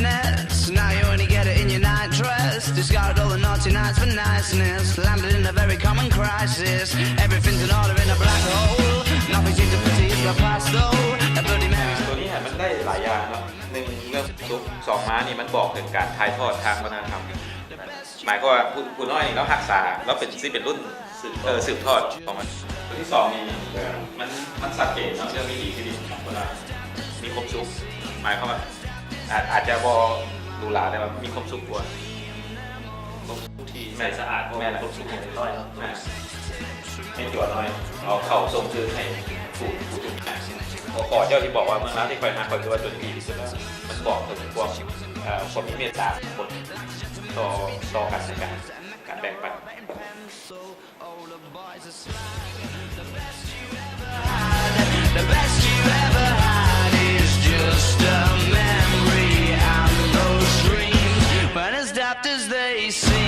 Now you only get it in your night dress. Discarded all the naughty nights for niceness. Landed in a very common crisis. Everything's in order in a black hole. Nothing seems to pity the past though. A Bloody Mary. ຕົວນີ້ມັນໄດ້ຫຼາຍຢ່າງເນາະ ໜຶ່ງເລື່ອງສຸກ ສອງມານີ້ມັນບອກເຖິງການຖ່າຍທອດທາງວັດທະນະທຳ ໝາຍຄວາມວ່າຜູ້ ຜູ້ນ້ອຍນີ້ລາວຮັກສາ ລາວເປັນ ຊິເປັນລຸ້ນ ເອີ ສືບທອດຂອງມັນ. ຕົວທີສອງນີ້ ມັນ ມັນຊັດເຈນເນາະ ເລື່ອງວິຖີຊີວິດຂອງຄົນລາວ ມີຄວາມສຸກ ໝາຍຄວາມວ່າ ອາດ ອາດຈະບໍ່ຫຼູຫຼາ ແຕ່ວ່າມີຄວາມສຸກກວ່າ ທີ່ໃສສະອາດ ແມ່ນລະ ຄວາມສຸກຂອງເດັກນ້ອຍເນາະ ແມ່ນ ໃຫ້ຕົວນ້ອຍ ເອົາເຂົ້າສົ່ງຄືນໃຫ້ຜູ້ ຜູ້ທຸກຍາກ. ຫົວຂໍ້ເຈົ້າທີ່ບອກວ່າເມືອງລາວທີ່ຂ້ອຍຮັກ ຂ້ອຍຄິດວ່າຕົວນີ້ດີທີ່ສຸດແລ້ວ ມັນບອກເຖິງຄວາມ ເອີ ຄວາມມີເມດຕາຂອງຄົນ ຕໍ່ ຕໍ່ກັນແລະກັນ ການແບ່ງປັນ. The best you ever had is just a memory and those dreams weren't as daft as they seem.